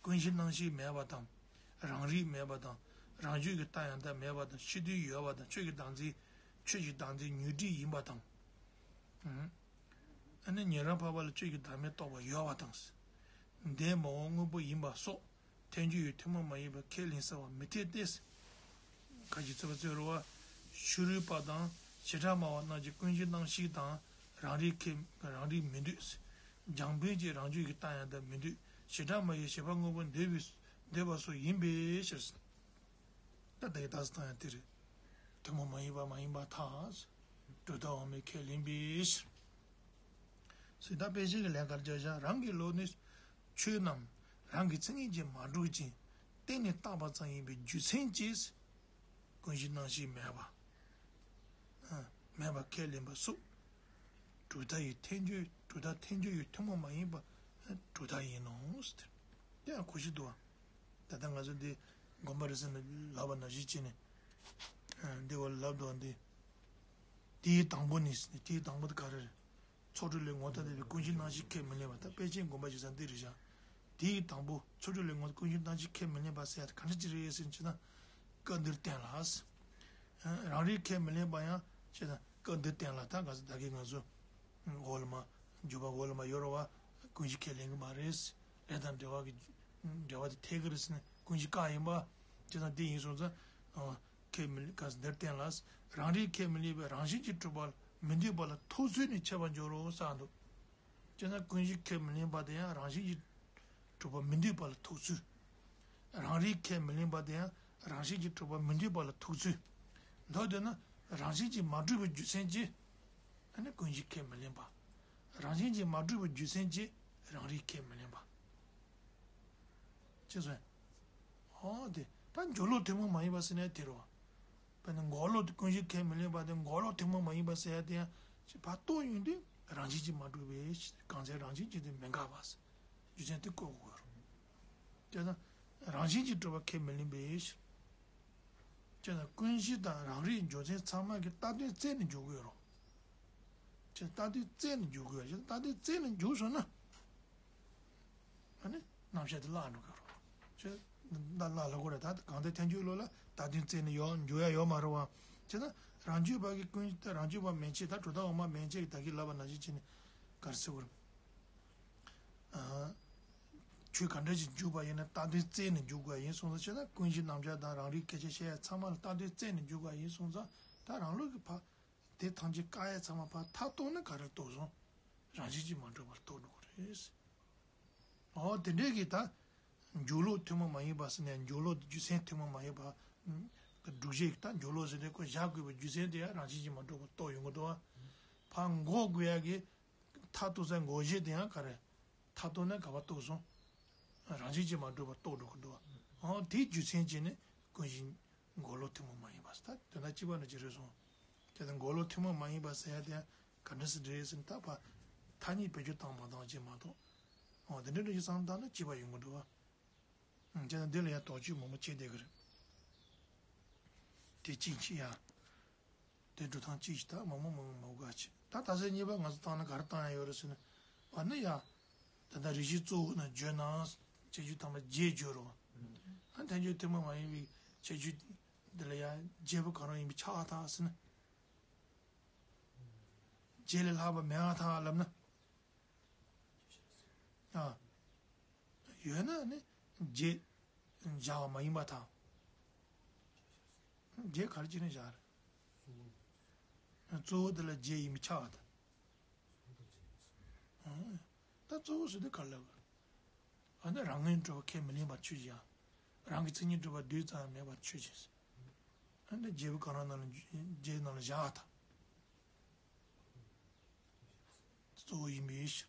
ཀུན་གཞི་སྣང་ཤས་མེད་པ་དང་། རང་རིག་མེད་པ་དང་། རང་རྒྱུད་ཀྱི་རྟགས་ཡང་དག་མེད་པ་དང་ཕྱི་དོན་ཡོད་པ་དང་ཆོས་ཀྱི་བདག་འཛིན། ཆོས་ཀྱི་བདག་འཛིན་ཉོན་སྒྲིབ་ཡིན་པ་དང་། ཨ་ནི་ཉན་རང་འཕགས་པ་ལ་ཆོས་ཀྱི་བདག་མེད་རྟོགས་པ་ཡོད་པ་དང་། འདས་མ་འོངས་དངོས་པོ་ཡིན་པ་སོགས། ཐལ་འགྱུར་ཡང་ཐུན་མོང་མ་ཡིན་པ་ཁས་ལེན་ས་བ་མི་འཐད་དེ། ཁ་ཅིག་རྩོད་པ་རྩོད་རུང་བ། ཕྱི་རོལ་པ་དང་བྱེ་བྲག་སྨྲ་བ་རྣམས་ཀྱིས་ཀུན་གཞི་སྣང་ཤས་དང་རང་རིག་ཁས་རང་རིག་མི་འདོད། རྒྱང་འཕེན་གྱི་རང་རྒྱུད་ཀྱི་རྟགས་ཡང་དག་མི་འདོད། བྱེ་བྲག་སྨྲ་བས་བྱེད་པ་དངོས་པོ་འདོད་པའི་འདོད་པ་སོགས་ཡིན་པའི་ཕྱིར། ད་ལྟ་གི་རྟགས་སུ་བཏང་ཡང་དེ་རེད། ཐུན་མོང་མ་ཡིན་པ་མ་ཡིན་པར་ཐལ། གྲུབ་མཐའ་དབང་མོས་ཁས་ལེན་པའི་ཕྱིར། ཟེར་ད་དཔེ་ཆའི་གི་ལན་ག་རེ་རྒྱག་བཞག་རང་གི་བློ་ནི་ཆོས་རྣམས་རང་གི་མཚན་ཉིད་ཀྱིས་མ་གྲུབ་ཅིང་གཏན་ནས་བཏགས་པ་ཙམ་ཡིན་པའི་རྒྱུ་མཚན་གྱིས་ཀུན་གཞི་སྣང་ཤས་མེད་པ། མེད་པ་ཁས་ལེན་པ་སོགས་གྲུབ་མཐའ་ཡི་ཐལ་འགྱུར་གྲུབ་མཐའ་ཐལ་འགྱུར་ཡང་ཐུན་མོང་མ་ཡིན་པ་གྲུབ་མཐའ་ཡིན་ནོ་ཟེར། དེ་ཡང་གོ་ཤེས་འདུག་བ། ད་ལྟ་ང་ཚོ་འདི་དགོན་པ་རེ་ཟུང་ནས་ལབ་པ་ནང་བཞིན་བྱས་ནས་འདི་བ་ལབ་འདུག་བ་འདི། དེའི་དང་པོ་ནི་ཟེར་ནས། དེའི་དང་པོ་དེ་ག་རེ་རེད། ཚོགས་དྲུག་ལས་ངོ་བལྟ་བསྡད་པའི་ཀུན་གཞི་སྣང་བཞི་ཁས་མི་ལེན་པ་ད་དཔེ་ཅན་སྒོམ་པ་ཞིག་ས་འདི་རེད་བཞག་དེའི་དང་པོ་ཚོགས་དྲུག་ལས་ངོ་ཀུན་གཞི་སྣང་བཞི་ཁས་མི་ལེན་པ་ཟེར་ཡ་དེ་ག་འདྲ་ཅིག་རེད་ཟེར་ན། སྐབས་འདིར་བསྟན་ལ། རང་རིག་ཁས་མི་ལེན་པ་ཡང་ཅེ་ན་སྐབས་འདིར་བསྟན་ལ། ད་ག་ས་ད་གིན་ང་ཚོ་འོག་ལ་མ་འཇུག་པ་འོག་ལ་མ་ཡོད་ར་བ། ཀུན་གཞི་ཁས་ལེན་གི་མ་རེད། ལས་དང་འབྲེལ་བ་གི་འབྲེལ་བ་དེ་འཐད་གི་རེད་ཟེར་ན་ཀུན་གཞི་བཀག་ཡིན་པ། ཅེ་ན་དེ་ཡིན་སོང་ཙང་། ཁས་མི་ལེན་ག་ས་འདིར་བསྟན་ལ། རང་རིག་ཁས་མི་ལེན་པས་རང་བཞིན་གྱིས་གྲུབ་པ་མི་འདུས་པ་ལ་ཐུག་ཚུལ་ནི་འཆད་པར་འགྱུར་རོ་གསུངས་འདུག་ཅེ་ན་ཀུན་གཞི་ཁས་མི་ལེན་པ་དེ་ཡང་རང་བཞིན་གྱིས་གྲུབ་པ་མི་འདུས་པ་ལ་ཐུག་ཚུལ། རང་རིག་ཁས་མི་ལེན་པ་དེ་ཡང་རང་བཞིན་གྱིས་གྲུབ་པ་མི་འདུས་པ་ལ་ཐུག་ཚུལ། མདོར་བསྡུས་ན་རང་བཞིན་གྱིས་མ་གྲུབ་པའི་རྒྱུ་མཚན་གྱིས་ཨ་ནི་ཀུན་གཞི་ཁས་མི་ལེན་པ། རང་བཞིན་གྱིས་མ་གྲུབ་པའི་རྒྱུ་མཚན་གྱིས་རང་རིག་ཁས་མི་ལེན་པ། ཅེས་སོ། ཨོ་དེ་ད་འཇུག་ལུགས་ཐུན་མོང་མ་ཡིན་པ་ཟེར་ནས་དེ་རེད་བ། དཔེར་ན་འགོག་ལུགས་ཀུན་གཞི་ཁས་མི་ལེན་པ་དེ་འགོག་ལུགས་ཐུན་མོང་མ་ཡིན་པ་ཟེར་ཡ་དེ་ཡང་ཕར་རྟོགས་ཡོང་དུས་རང་བཞིན་གྱིས་མ་གྲུབ་པའི་གང་ཟག་རང་བཞིན་གྱིས་དེ་མི་འགག་པ་ཟེར། རྒྱུ་མཚན་དེ་བཀོད་དགོས་རེད། དེ་ན་རང་བཞིན་གྱིས་གྲུབ་པ་ཁས་མི་ལེན་པའི་ཕྱིར། དེ་ན་ཀུན་གཞི་དང་རང་རིག་འཇུག་ཚུལ་ཚང་མ་གི་ལྟ་དོན་རྩད་ནས་འཇུག་དགོས་རེད། དེ་ལྟ་དོན་རྩད་ནས་འཇུག་དགོས་རེད། ལྟ་དོན་རྩད་ནས་འཇུག་སོང་ན། ཨ་ནི་རྣམ་གཞག་དེ་བརླག་འགྲོ་གི་རེད། ཅེས་ད་བརླག་ལབ་དགོས་རེད། ད་གང་ལྟར་ཐལ་འགྱུར་ལུགས་ལ་ད་དོན་རྩད་ནས་ཡོང་འཇུག་ཡ་ཡོད་མ་རེད་བ། ཅེ་ན་རང་རྒྱུད་པ་གི་ཀུན་ད་རང་རྒྱུད་པ་མན་ཆད་ད་གྲུབ་མཐའ་འོག་མ་མན་ཆད་ཀྱི་ད་གིན་ལབ་པ་ནང་བཞིན་བྱས་ནས་ག་རེ་ཟེར་དགོས་རེད། ཨ། ཆོས་ག་འདྲ་ཞིག་འཇུག་པ་ཡིན་ན་ལྟ་དོན་རྩད་ནས་འཇུག་དགོས་ཡིན་སོང་ཙང་ཅེ་ན་ཀུན་གཞི་རྣམ་གཞག་དང་རང་རིག་སྐད་ཆ་བཤད་ཡ་ཚང་མ་ལ་ལྟ་དོན་རྩད་ནས་འཇུག་དགོས་ཡིན་སོང་ཙང་ད་རང་ལུགས་ཀྱི་ཕ། དེ་ཐམས་ཅད་བཀག་ཡ་ཚང་མ་ཕར་མཐར་གཏུགས་ན་ག་རེ་རྟོགས་སོང་། རང་བཞིན་གྱིས་མ་གྲུབ་པར་རྟོགས་འགྲོ་གི་རེད། འོ་དེ་འདྲའི་གི་ད། འཇུག་ལུགས་ཐུན་མོང་མ་ཡིན་པ་ཟེར་ནས་འཇུག་ལུགས་རྒྱུ་མཚན་ཐུན་མོང་མ་ཡིན་པ། སྒྲུབ་བྱེད་ཀྱི་ད་འཇུག་ལུགས་ཟེར་དུས་ཁོ་བཞག་དགོས་པའི་རྒྱུ་མཚན་དེ་ཡང་རང་བཞིན་གྱིས་མ་གྲུབ་པར་རྟོགས་ཡོང་གི་འདུག་བ། ཕར་འགོག་དགོས་ཡ་གི། མཐར་གཏུགས་ས་འགོག་བྱེད་དེ་ཡང་ག་རེ། མཐར་གཏུགས་ན་ག་པར་གཏུགས་སོང་། རང་བཞིན་གྱིས་མ་གྲུབ་པར་རྟོགས་འགྲོ་གི་འདུག་བ། འོ་དེའི་རྒྱུ་མཚན་བྱས་ནས་ཀུན་གཞི། འགོག་ལུགས་ཐུན་མོང་མ་ཡིན་པ་ཟེར་ད་དོན་དག་གཅིག་པ་ནང་བཞིན་རེད་སོང་། དེ་ལྟར་འགོག་ལུགས་ཐུན་མོང་མ་ཡིན་པ་ཟེར་ཡ་དེ་ག་འདྲ་ཞིག་རེད་ཟེར་ན་ད་ཕར་ཐ་སྙད་བེད་སྤྱོད་བཏང་མ་བཏང་ཅིག་མ་གཏོགས། འོ་དེ་འདྲ་འདྲ་ཞིག་བསམ་བཏང་ན་གཅིག་པ་ཡོང་གི་འདུག་བ། བྱས་ན་འདི་ལ་ཡང་དོགས་གཅོད་མང་པོ་བྱེད་བསྡད་ཀྱི་རེད། དེ་གཅིག་བྱས་ཡ། དེ་འགྲོ་སྟངས་གཅིག་བྱས་ད་མང་པོ་མང་པོ་མང་པོ་ག་བྱས་ད་ད་ཚོད་གཉིས་པ་ང་ཚོ་བཏང་ན་ག་རེ་བཏང་ཡ་ཡོད་རེད་ཟེར་ན། འོ་ན་ཡ། ད་ལྟ་རིགས་ཤེས་གཙོ་བོ་ན་བརྗོད་ནའང་ཁྱད་ཆོས་དམ་པ་བརྒྱད་བརྗོད་རོ། ཨ་ཐལ་འགྱུར་ཐུན་མོང་མ་ཡིན་པའི་ཁྱད་ཆོས་འདི་ལ་ཡང་བརྒྱད་པོ་གང་རུང་ཡིན་པས་ཁྱབ་པར་ཐལ་ཟེར་ན། བརྒྱད་ལས་ལྷག་པ་མེད་པར་ཐལ་ལབ་ན། ཨ། ཡོད་ན་ནི་བརྒྱད་བཞག་པ་མ་ཡིན་པར་ཐལ། བརྒྱད་ག་རེ་བྱས་ནས་བཞག་རེད། གཙོ་བོ་འདི་ལ་བརྒྱད་ཡིན་པས་ཁྱབ་པར་ཐལ། ཨ། ད་གཙོ་བོ་ཟེར་དུས་ག་རེ་ལབ་དགོས། ཨ་ནི་རང་ངོས་གྲུབ་པ་ཁས་མི་ལེན་པར་ཆོས་ཅན། རང་གི་མཚན་ཉིད་གྲུབ་པ་རྡུལ་ཙམ་ཡང་མེད་པར་ཆོས་ཅན། ཨ་ནི་བརྒྱད་པོ་གང་རུང་ནང་ལ་བརྒྱད་ནང་ལ་བཞག་པར་ཐལ། གཙོ་བོ་ཡིན་པའི་ཕྱིར།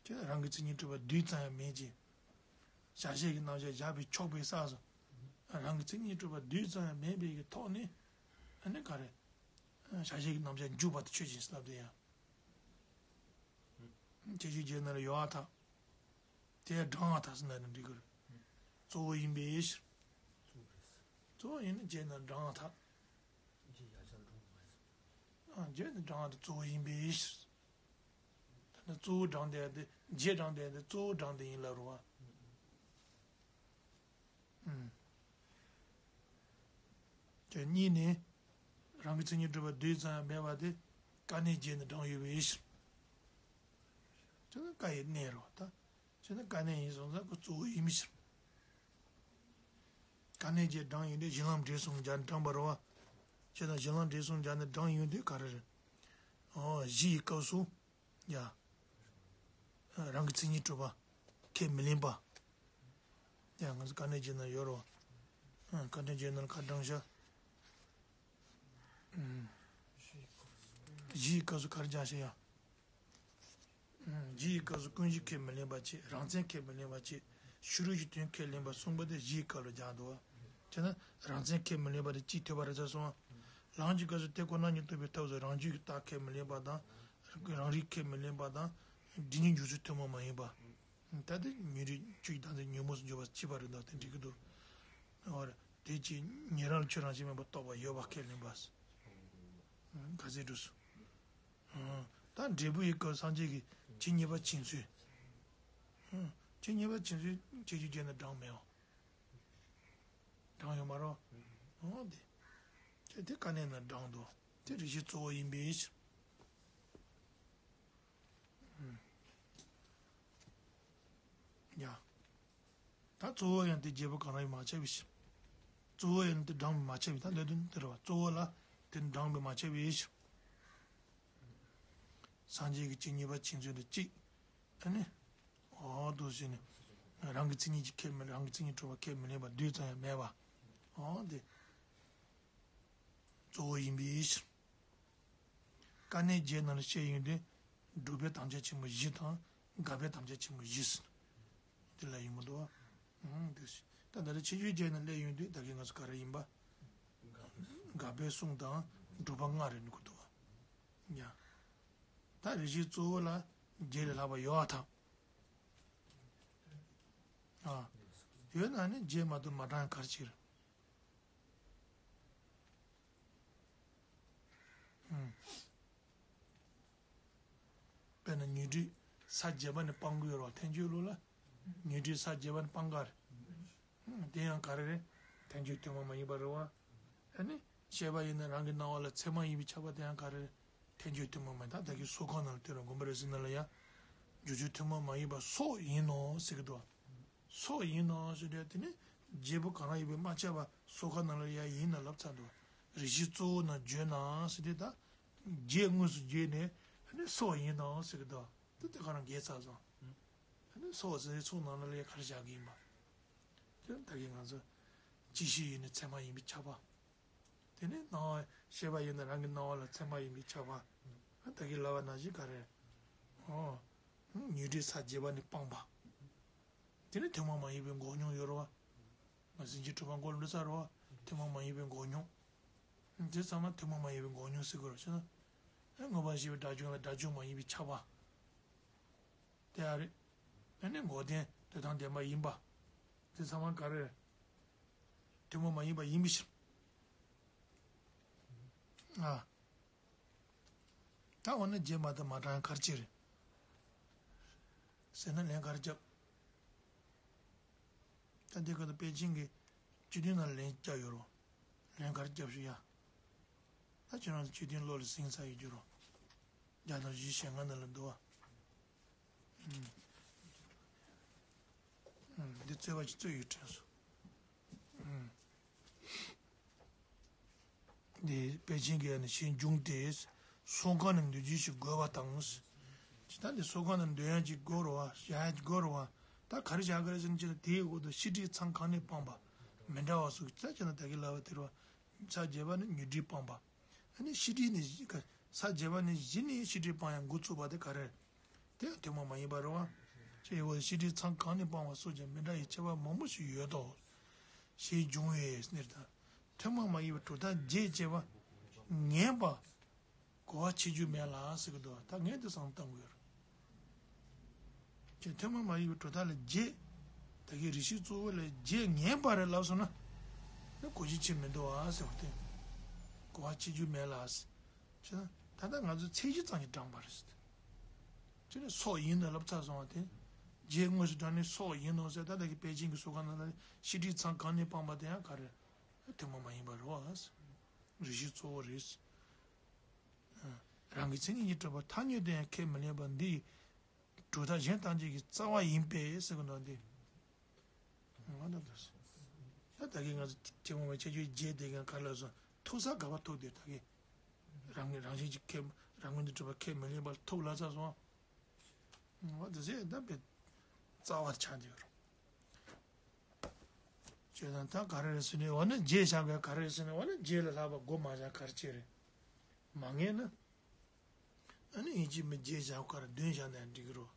ཁྱེད་རང་གི་མཚན་ཉིད་གྲུབ་པ་རྡུལ་ཙམ་ཡང་མེད་ཅིང་། བྱ་བྱེད་ཀྱི་རྣམ་གཞག་བཞག་པས་ཆོག་པའི་ས་སོ། རང་གི་མཚན་ཉིད་གྲུབ་པ་རྡུལ་ཙམ་ཡང་མེད་པའི་གི་ཐོག་ནས། ཨ་ནི་ག་རེ། བྱ་བྱེད་ཀྱི་རྣམ་གཞག་འཇུག་པ་དེ་ཆོས་ཅན་ཟེར་ལབ་དེ་ཡང་། ཁྱད་ཆོས་བརྒྱད་ནང་ལ་ཡོད་པར་ཐལ། དེ་བགྲང་བར་ཐལ་ཟེར་ན་ནི་འགྲིག་གི་རེད། གཙོ་བོ་ཡིན་པའི་ཕྱིར། གཙོ་བོ་ཡིན་ན་བརྒྱད་ནང་བགྲང་བར་ཐལ། ཨ། བརྒྱད་ནི་བགྲང་བར་ཐལ་གཙོ་བོ་ཡིན་པའི་ཕྱིར། ད་ནི་གཙོ་བོ་བགྲང་བསྡད་དེ་བརྒྱད་བགྲང་བསྡད་དེ་གཙོ་བོ་བགྲང་བསྡད་ཡིན་ལབ་རུང་བ། ཨུམ། དེ་གཉིས་ནི། རང་གི་མཚན་ཉིད་གྲུབ་པ་རྡུལ་ཙམ་ཡང་མེད་པ་དེ། དཀའ་གནད་བརྒྱད་ནི་བགྲང་ཡོད་པའི་ཕྱིར། དེ་ནི་དཀའ་བའི་གནད་རེད་ད། དེ་ནི་དཀའ་གནད་ཡིན་སོང་ཙང་ཁོ་གཙོ་བོ་ཡིན་པའི་ཕྱིར། དཀའ་གནད་བརྒྱད་བགྲང་ཡོད་དེ་གཞི་ལམ་འབྲས་གསུམ་སྦྱར་བགྲངས་པ་རེད་བ། བྱས་ན་གཞི་ལམ་འབྲས་གསུམ་སྦྱར་ནས་བགྲངས་ཡོད་དེ་ག་རེ་རེད། ཨོ་གཞི་ཡི་སྐབས་སུ། ཡ། རང་གི་མཚན་ཉིད་གྲུབ་པ། ཁས་མི་ལེན་པ། ཡ་ང་ཚོ་དཀའ་གནད་བརྒྱད་ནང་ཡོད་རོ། ཨ། དཀའ་གནད་བརྒྱད་ནང་ལ་ཁ་བགྲང་ཤག་ཨུམ། གཞི་ཡི་སྐབས་སུ་ག་རེ་སྦྱར་ཤག་ཡ། ཨུམ། གཞི་ཡི་སྐབས་སུ་ཀུན་གཞི་ཁས་མི་ལེན་པ་བྱས། རང་མཚན་ཁས་མི་ལེན་པ་བྱས། ཕྱི་རོལ་གྱི་དོན་ཁས་ལེན་པ་གསུམ་པོ་དེ་གཞི་ཡི་སྐབས་ལ་སྦྱར་འདུག་བ། བྱས་ན་རང་མཚན་ཁས་མི་ལེན་པ་དེ་གཅིག་ཐོས་པ་རེད་ཚར་སོང་བ། ལམ་གྱི་སྐབས་སུ་དེ་ཁོ་ན་ཉིད་རྟོགས་པའི་ཐབས་སུ་རང་རྒྱུད་ཀྱི་རྟགས་ཁས་མི་ལེན་པ་དང་། རང་རིག་ཁས་མི་ལེན་པ་དང་། སྒྲིབ་གཉིས་འཇུག་ཚུལ་ཐུན་མོང་མ་ཡིན་པ། ད་དེ་ཉོན་སྒྲིབ་ཆོས་ཀྱི་བདག་འཛིན་ཉོན་མོངས་སུ་འཇོག་པ་གཅིག་པ་རེད་འདུག་དེ་འགྲིག་གི་འདུག་འོ་རེད། དེ་ཅི་ཉན་རང་ལ་ཁྱོད་རང་བཞིན་མེད་པར་རྟོགས་པ་ཡོད་པ་ཁས་ལེན་པ། ག་ཚོད་འགྲོ་སོང་། ད་འབྲས་བུ་ཡི་སྐབས་སངས་རྒྱས་ཀྱི་ཇི་སྙེད་པ་བྱིན་ཚུལ། ཇི་སྙེད་པ་བྱིན་ཚུལ་ཁྱད་ཆོས་བརྒྱད་ནི་བགྲངས་མེད་པ། བགྲངས་ཡོད་མ་རེད། འོ་དེ། དེ་དེ་དཀའ་གནད་ན་བགྲངས་འདུག་དེ་རིགས་ཤེས་གཙོ་བོ་ཡིན་པའི་ཕྱིར། ཡ། ད་གཙོ་བོ་ཡང་དེ་བརྒྱད་པོ་གང་རུང་ཡིན་མ་ཆགས་པའི་ཕྱིར། གཙོ་བོ་ཡང་དེ་བགྲངས་པས་མ་ཆགས་པའི་ད་འདོད་དོན་དེ་རེད་བ། གཙོ་བོ་ལ་དེ་བགྲངས་པས་མ་ཆགས་པའི་ཕྱིར། སངས་རྒྱས་ཀྱི་ཇི་སྙེད་པ་བྱིན་ཚུལ་དེ་གཅིག་ཨ་ནི། འོ་དུ་ཟེར་ནས། རང་གི་མཚན་ཉིད་ཀྱིས་ཁས་མི་རང་གི་མཚན་ཉིད་གྲུབ་པ་ཁས་མི་ལེན་པ་རྡུལ་ཙམ་ཡང་མེད་པ། འོ་དེ། གཙོ་བོ་ཡིན་པའི་ཕྱིར། དཀའ་གནད་བརྒྱད་ནང་ལ་བཤད་ཡོང་དུས། སྒྲུབ་པའི་དམ་བཅའ་ཆེན་པོ་བཞི་དང་། དགག་པའི་དམ་བཅའ་ཆེན་པོ་བཞི་ཟེར། དེ་ལ་ཡོང་གི་འདུག་བ། ཨང་དེ་ད་ལྟ་ཕྱི་ཆོས་བརྒྱད་ནང་སླེབས་ཡོང་དུས་ད་གིན་ང་ཚོ་ག་རེ་ཡིན་པ། དགག་པའི་གསུང་དང་སྒྲུབ་པ་ལྔ་རེ་ནི་གོ་འདུག་བ། ཡ། ད་རིགས་ཤེས་གཙོ་བོ་ལ་བརྒྱད་ལས་ལྷག་པ་ཡོད་པ་དང་། ཨ། ཡོད་ན་ནི་བརྒྱད་མ་གཏོགས་མ་བགྲངས་ག་རེ་བྱེད་རེད། དཔེར་ན་ཉོན་སྒྲིབ་ས་བརྒྱད་པ་ནི་སྤང་དགོས་རེད་བ། ཐལ་འགྱུར་ལུགས་ལ། ཉོན་སྒྲིབ་ས་བརྒྱད་པ་ནི་སྤང་ག་རེད། དེ་ཡང་ག་རེ་རེད། ཐལ་འགྱུར་ཐུན་མོང་མ་ཡིན་པ་རེད་བ། ཨ་ནི། ཤེས་པ་ཡིན་ན་རང་གི་སྣང་བ་ལ་ཚད་མ་ཡིན་པས་ཁྱབ་པ་དེ་ཡང་ག་རེ་རེད། ཐལ་འགྱུར་ཐུན་མོང་མ་ཡིན། ད་ད་གིན་སོ་ཁ་ནང་ལ་དེ་རུ་དགོངས་པ་རེ་ཟིན་ན་ལ་ཡ། རྒྱུ་ཆོས་ཐུན་མོང་མ་ཡིན་པ་སོགས་ཡིན་ནོ་ཟེར་གི་འདུག་སོགས་ཡིན་ནོ་ཞེས་དྲིས་དེ་ནི་བརྒྱད་པོ་གང་རུང་ཡིན་པས་མ་ཁྱབ་པ་སོ་ཁ་ནང་ལ་ཡ་ཡིན་ན་ལབ་ཚར་འདུག་རིགས་ཤེས་གཙོ་བོ་ན་བརྗོད་ན་ཟེར་དེ་ད། བརྒྱད་དངོས་སུ་བརྗོད་ནས་ནི་སོགས་ཡིན་ནོ་ཟེར་གི་འདུག་དེ་དེ་ག་རང་འགལ་ཚར་སོང་། ནི་སོགས་ཟེར་ཚུགས་ནང་ལ་ལས་ག་རེ་བཞག་གི་ཡིན་པ། དེ་ད་གིན་ང་ཚོ་ཅིག་ཤོས་ཡིན་ནི་ཚད་མ་ཡིན་པས་ཁྱབ་པ། དེ་ནི་སྣང་བ་ཤེས་པ་ཡིན་ན་རང་གི་སྣང་བ་ལ་ཚད་མ་ཡིན་པས་ཁྱབ་པ། ད་གིན་ལབ་པ་ནང་བཞིན་ག་རེ། ཨོ། ཉོན་སྒྲིབ་ས་བརྒྱད་པ་ནི་སྤངས་པ། དེ་ནི་ཐུན་མོང་མ་ཡིན་པའི་འགོག་སྙོམས་ཡོད་རེད་བ། ང་ཟིན་གྱི་གྲུབ་པ་མགོ་ལ་འདུག་ས་རེད་བ། ཐུན་མོང་མ་ཡིན་པའི་འགོག་སྙོམས། དེ་ཚང་མ་ཐུན་མོང་མ་ཡིན་པའི་འགོག་སྙོམས་ཟེར་དགོས་རེད་ཟེར་ན། མངོན་པར་ཤེས་པའི་དགྲ་བཅོམ་ལ་དགྲ་བཅོམ་མ་ཡིན་པས་ཁྱབ་པ། དེ་ཡང་རེད། ཨ་ནི་འགོག་བདེན་དེ་དང་ལྡན་པ་ཡིན་པ། དེ་ཚང་མ་ག་རེ། ཐུན་མོང་མ་ཡིན་པ་ཡིན་པའི་ཕྱིར། ཨ། ད་འོ་ན་བརྒྱད་མ་གཏོགས་མ་བགྲངས་ག་རེ་བྱེད་རེད། ཟེར་ན་ལན་ག་རེ་རྒྱབ། ད་འདི་ཀ་ད་པཎ་ཆེན་གྱིས་བཅུ་བདུན་ནང་ལན་རྒྱབ་ཡོད་རོ། ལན་ག་རེ་རྒྱབ་ཞུ་ཡ། ད་ཁྱོད་རང་ཚོ་བཅུ་བདུན་བློ་ལ་ཟིན་ཚར་ཡོད་རྒྱུ་རོ། བརྒྱ་དང་བཞི་ཞེ་ལྔ་ནང་ལ་འདུག་བ། འདི་རྩོད་པ་ཅིག་རྩོད་ཡོད་དྲན་སོང་། འདི་པཎ་ཆེན་གྱིས་ནི་ཞེས་འབྱུང་སྟེ། སོ་ཁ་ནས་འདོད་རྒྱུ་ཞིག་དགོས་པ་དང་། ཇི་ལྟར་འདི་སོ་ཁ་ནས་འདོད་ཡག་ཅིག་དགོས་རེད་བ། བཞག་ཡག་ཅིག་དགོས་རེད་བ། ད་ག་རེ་བཞག་གི་རེད་ཟེར་ན་ཅི་ལ་དེའི་འོག་ཏུ་ཤེས་སྒྲིབ་ཚང་གང་ནས་སྤངས་པ་མི་འདྲ་བ་སོགས་ཀྱི་རྩ་ཆེ་ན་ད་གིན་ལབ་པ་དེ་རེད་བ། ས་བརྒྱད་པ་ནི་ཉོན་སྒྲིབ་སྤངས་པ། ཨ་ནི་ཤེས་སྒྲིབ་ནི་ས་བརྒྱད་པ་ནི་གཞི་ནས་ཤེས་སྒྲིབ་སྤང་ཡང་འགོ་ཚུགས་པ་དེ་ག་རེ། དེ་ཡང་ཐུན་མོང་མ་ཡིན་པ་རེད་བ། ཅེས་ཡོད་ཤེས་སྒྲིབ་ཚང་གང་ནས་སྤངས་པ་སོགས་ཀྱང་མི་འདྲ་བའི་ཁྱད་པར་མང་པོ་ཞིག་ཡོད་དོ། ཞེས་འབྱུང་བས་ཟེར་ད། ཐུན་མོང་མ་ཡིན་པའི་གྲུབ་མཐའ་བརྒྱད་ཅེས་པ། ངེས་པ། གོ་བ་ཕྱེ་རྒྱུ་མེད་ལ་ཟེར་གི་འདུག་ད་ངས་འདི་བསམ་བཏང་དགོས་རེད། ཅེས་ཐུན་མོང་མ་ཡིན་པའི་གྲུབ་མཐའ་ལ་བརྒྱད། ད་གིན་རིགས་ཤེས་གཙོ་བོ་ལ་བརྒྱད་ངེས་པ་རེད་ལབ་སོང་ན། ནི་གོ་རྒྱུ་ཅི་མི་འདུག་ཨ་ཟེར་བ་དེ། གོ་བ་ཕྱེ་རྒྱུ་མེད་ལ་ཟེར། ད་ལྟ་ང་ཚོས་ཚད་གཞི་ཙམ་ཞིག་བགྲངས་པ་རེད་ཟེར། ཅི་ནས་སོགས་ཡིན་ནོ་ལབ་ཚར་སོང་བ་དེ། བརྒྱད་དངོས་སུ་བགྲངས་ནས་སོགས་ཡིན་ནོ་ཟེར། ད་ལྟ་གི་པཎ་ཆེན་གྱི་སོ་ཁ་ནང་ལ་ཤེས་སྒྲིབ་ཚང་གང་ནས་སྤངས་པ་དེ་ཡང་ག་རེ། ཐུན་མོང་མ་ཡིན་པ་རེད་བ། རིགས་ཤེས་གཙོ་བོ་རེད། རང་གི་མཚན་ཉིད་ཀྱིས་གྲུབ་པ་ཐ་སྙད་དུ་ཡང་ཁས་མི་ལེན་པ་འདི་ཡི་གྲུབ་མཐའ་གཞན་ཐམས་ཅད་ཀྱི་རྩ་བ་ཡིན་པས་ཟེར་གི་འདུག་སྟེ། ང་ད་ལྟ་ད་ལྟ་གི་ང་ཚོ་ཐུན་མོང་མའི་ཁྱད་ཆོས་བརྒྱད་དེ་ག་ལ་སོང་ཐུག་ས་ག་པར་ཐུག་དེ་ད་གི་རང་གི་རང་བཞིན་གྱིས་ཁས་རང་ངོས་ནས་གྲུབ་པ་ཁས་མི་ལེན་པར་ཐུག་ལ་ཚར་སོང་། ང་ད་ཟེར་ད་པའི་རྩ་བར་ཆགས་འདུག་རོ། བྱས་ཙང་ད་ག་རེ་རེད་ཟེར་ནས་འོ་ན་བརྒྱད་བཞག་པའི་ག་རེ་རེད་ཟེར་ནས་འོ་ན་བརྒྱད་ལས་ལྷག་པ་དགོས་མ་བཞག་ག་རེ་བྱེད་རེད། མ་ངེས་ན། ཨ་ནི་ཡིན་གཅིག་མིན་བརྒྱད་བཞག་ག་རེ་བདུན་བཞག་ན་ཡང་འགྲིག་གི་རོ།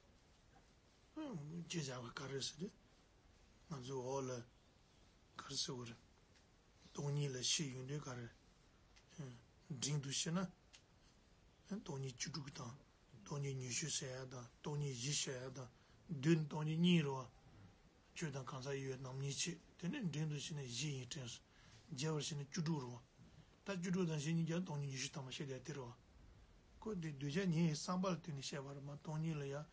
བརྒྱད་བཞག་པ་ག་རེ་ཟེར་དུས། ང་ཚོའི་འོག་ལ། ག་རེ་ཟེར་བ་རེད། སྟོང་ཉིད་ལ་ཤེས་ཡོང་དུས་ག་རེ། འབྲིང་དུ་བཤད་ན། སྟོང་ཉིད་བཅུ་དྲུག་དང་། སྟོང་ཉིད་ཉི་ཤུ་ཟེར་ཡ་དང་སྟོང་ཉིད་བཞི་ཟེར་ཡ་དང་། བ། བསྡུས་ནི་སྟོང་ཉིད་གཉིས་རེད་བ། ཆོས་དང་གང་ཟག་ཡོད་རྣམ་གཉིས་ཆོས། དེ་ནས་འབྲིང་དུ་ཕྱེ་ནས་བཞི་ཡིན་དྲན་སོང་། རྒྱས་པར་ཕྱེ་ནས་བཅུ་དྲུག་རེད་བ། ད་བཅུ་དྲུག་དང་བཞི་གཉིས་ཀྱང་སྟོང་ཉིད་ཉི་ཤུ་ཐམ་པ་བཤད་བསྡད་དེ་རེད་བ། ཁོ་དེ་གདུལ་བྱ་ཉིད་ཀྱི་བསམ་པ་ལ་བསྟུན་ནས་བཤད་པ་རེད་མ། སྟོང་ཉིད་ལ་ཡང་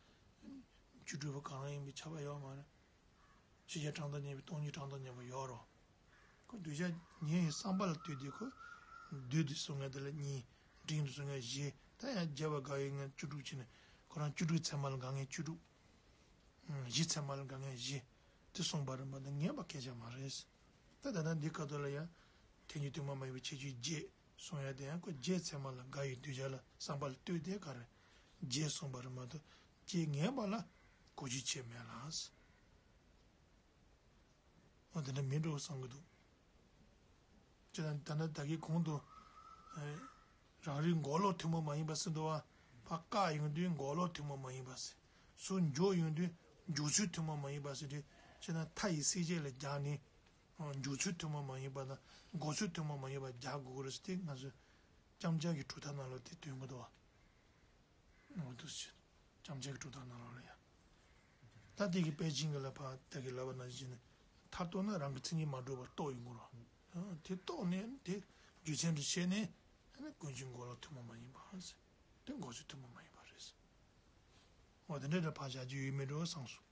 བཅུ་དྲུག་པོ་གང་རུང་ཡིན་པའི་ཁྱབ་པ་ཡོད་མ་རེད། ཕྱི་རྒྱལ་གྲངས་དང་མཉམ་པའི་སྟོང་ཉིད་གྲངས་དང་མཉམ་པ་ཡོད་རེད། ཁོ་གདུལ་བྱ་ཉིད་ཀྱི་བསམ་པ་ལ་ལྟོས་ཏེ་ཁོ། བསྡུས་ཏེ་གསུང་མཁན་དེ་ལ་གཉིས། འབྲིང་དུ་གསུང་མཁན་བཞི། ད་ཡང་རྒྱས་པ་དགག་ཡོད་མཁན་བཅུ་དྲུག་བྱས་ནས་ཁོ་རང་བཅུ་དྲུག་ཚད་མ་ལ་དགག་མཁན་བཅུ་དྲུག་བཞི་ཚད་མ་ལ་དགག་མཁན་བཞི། དེ་གསུངས་པ་རེད་མ་གཏོགས་ངེས་པ་སྐད་ཆ་མ་རེད། ད་ད་ལྟ་འདི་སྐབས་དུ་ལ་ཡང་། ཐལ་འགྱུར་དུ་མ་མ་ཡིན་པའི་ཁྱད་ཆོས་བརྒྱད་གསུང་ཡ་དེ་ཡང་ཁོ་བརྒྱད་ཚད་མ་ལ་དགག་ཡོད་གདུལ་བྱ་ལ་བསམ་པ་ལ་ལྟོས་ཏེ་ག་རེ། བརྒྱད་གསུངས་པ་རེད་མ་གཏོགས་བརྒྱད་ངེས་པ་ལ་གོ་རྒྱུ་ཆེ་མེད་ལ། འོ་དེ་འདྲ་མིན་འགྲོ་བསམ་གྱི་འདུག་ཅེ་ན་ད་ལྟ་ད་གིན་གོང་དུ། རང་རིག་འགོག་ལོག་ཐུན་མོང་མ་ཡིན་པ་ཟེར་འདུག་བ། ཕར་བཀག་ཡོང་དུས་འགོག་ལོག་ཐུན་མོང་མ་ཡིན་པ་ཟེར། ཚུར་འཇོག་ཡོང་དུས་འཇོག་ཚུལ་ཐུན་མོང་མ་ཡིན་པ་ཟེར་དུས་ཅེ་ན་མཐའ་ཡི་སེལ་བྱེད་ལ་སྦྱར་ནས། འཇོག་ཚུལ་ཐུན་མོང་མ་ཡིན་པ་དང་འགོག་ཚུལ་ཐུན་མོང་མ་ཡིན་པ་སྦྱར་དགོས་ཀྱི་རེད་ཟེར་དེ་ང་ཚོས་ལྕམ་སྦྱར་གྱི་གྲུབ་མཐའ་ནང་ལ་དེ་སྟོན་གྱི་འདུག་བ། འོ་འདུག་སེ། ལྕམ་སྦྱར་གྱི་གྲུབ་མཐའ་ནང་ལོགས་ལ་ཡང་། ད་དེ་གི་དཔེ་ཅན་གྱི་ལ་ཕར་ད་གི་ལབ་པ་ནང་བཞིན་ནི། མཐར་གཏུགས་ན་རང་གི་མཚན་ཉིད་མ་གྲུབ་པར་རྟོགས་ཡོང་གི་རེད། དེ་རྟོགས་ནས་དེ་རྒྱུ་མཚན་དུ་བྱས་ནས་ཨ་ནི་ཀུན་རྒྱུ་འགོག་ལོག་ཐུན་མོང་མ་ཡིན་པ་ཟེར། དེ་འགོག་ཚུལ་ཐུན་མོང་མ་ཡིན་པ་རེད་ཟེར། འོ་དེ་འདྲ་འདྲ་ཕར་བཞག་རྒྱུ་ཡོད་མེད་འགྲོ་བསམ་སོང་